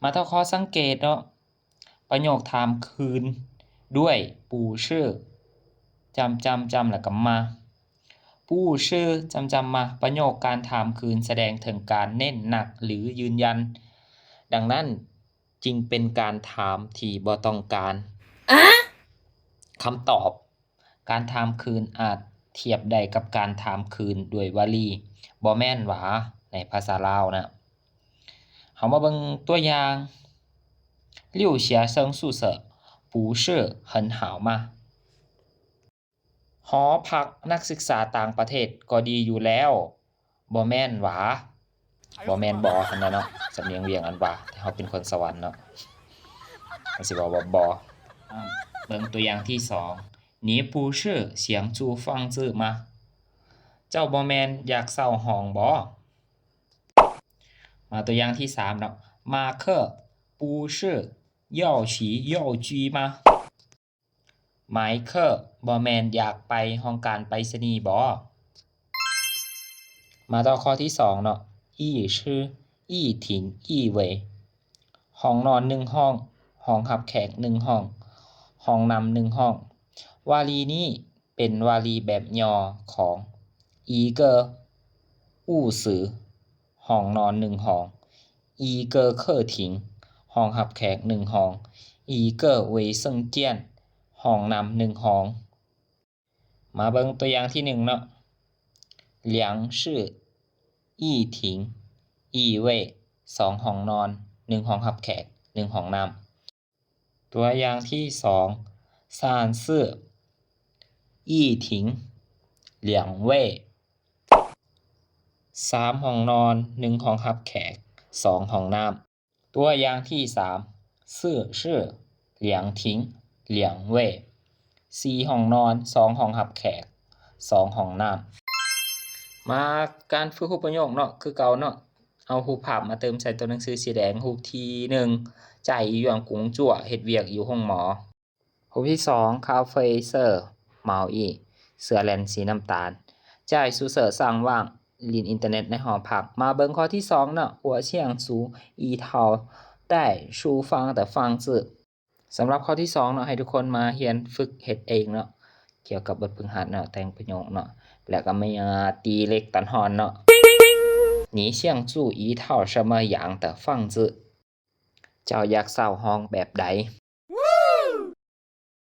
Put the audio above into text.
ມາຕໍ່ຂໍ້ສັງເກດເນາະ ປະໂຫຍກຖາມຄືນດ້ວຍ 不是 ຈ້ຳໆໆ ແລ້ວກໍ 吗 不是 ຈ້ຳໆ 吗 ປະໂຫຍກການຖາມຄືນສະແດງເຖິງການເນັ້ນໜັກ ຫຼື ຢືນຢັນ. ດັ່ງນັ້ນຈຶ່ງເປັນການຖາມທີ່ບໍ່ຕ້ອງການ. ຄຳຕອບ ການຖາມຄືນອາດທຽບໄດ້ກັບການຖາມຄືນດ້ວຍວາລີ ບໍ່ແມ່ນຫວາ ໃນພາສາລາວນະ. ເຮົາມາເບິ່ງຕົວຢ່າງ 六学生宿舍不是很好吗 ຫໍພັກນັກສຶກສາຕ່າງປະເທດກໍດີຢູ່ແລ້ວ ບໍ່ແມ່ນຫວາ ບໍ່ແມ່ນບໍ່ຫັ້ນນະເນາະ. ສຳນຽງວຽງອັນຫວາ ແຕ່ເຮົາເປັນຄົນສະຫວັນເນາະ ເຮົາຊິເວົ້າວ່າບໍ່. ເບິ່ງຕົວຢ່າງທີສອງ 你不是想租房子吗 ເຈົ້າບໍ່ແມ່ນຢາກເຊົ່າຫ້ອງບໍ? ມາຕົວຢ່າງທີສາມເນາະ 马克不是要去药局吗 ໄມເຄິລ ບໍ່ແມ່ນຢາກໄປຫ້ອງການໄປສະນີບໍ? ມາຕໍ່ຂໍ້ທີສອງເນາະ 一室一厅一卫 ຫ້ອງນອນໜຶ່ງຫ້ອງ ຫ້ອງຮັບແຂກໜຶ່ງຫ້ອງ ຫ້ອງນ້ຳໜຶ່ງຫ້ອງ. ວາລີນີ້ເປັນວາລີແບບຫຍໍ້ຂອງ 一个屋子 ຫ້ອງນອນໜຶ່ງຫ້ອງ 一个客厅 ຫ້ອງຮັບແຂກໜຶ່ງຫ້ອງ 一个卫生间 ຫ້ອງນ້ຳໜຶ່ງຫ້ອງ. ມາເບິ່ງຕົວຢ່າງທີໜຶ່ງເນາະ 两室一厅一卫 ສອງຫ້ອງນອນ ໜຶ່ງຫ້ອງຮັບແຂກ ໜຶ່ງຫ້ອງນ້ຳ. ຕົວຢ່າງທີສອງ 三室一厅两卫 ສາມຫ້ອງນອນ ໜຶ່ງຫ້ອງຮັບແຂກ ສອງຫ້ອງນ້ຳ. ຕົວຢ່າງທີສາມ 四室两厅两卫 ສີ່ຫ້ອງນອນ ສອງຫ້ອງຮັບແຂກ ສອງຫ້ອງນ້ຳ. ມາການຝຶກຮູ້ປະໂຫຍກເນາະ ຄືເກົ່າເນາະ ເອົາຮູບພາບມາເຕີມໃສ່ຕົວໜັງສືສີແດງ. ຮູບທີໜຶ່ງ 在医院工作 ເຮັດວຽກຢູ່ໂຮງໝໍ. ຮູບທີສອງ 咖啡色毛衣 ເສື້ອແລນສີນ້ຳຕານ. 在宿舍上网 ຫຼິ້ນອິນເຕີເນັດໃນຫໍພັກ. ມາເບິ່ງຂໍ້ທີສອງເນາະ 我想租一套带厨房的房子 ສຳລັບຂໍ້ທີສອງເນາະ ໃຫ້ທຸກຄົນມາຮຽນຝຶກເຮັດເອງເນາະ ກ່ຽວກັບບົດຝຶກຫັດເນາະ ແຕ່ງປະໂຫຍກເນາະ ແລ້ວກໍມາຕີເຫຼັກຕັດຮ່ອນເນາະ. 你想租一套什么样的房子 ເຈົ້າຢາກເຊົ່າຫ້ອງແບບໃດ?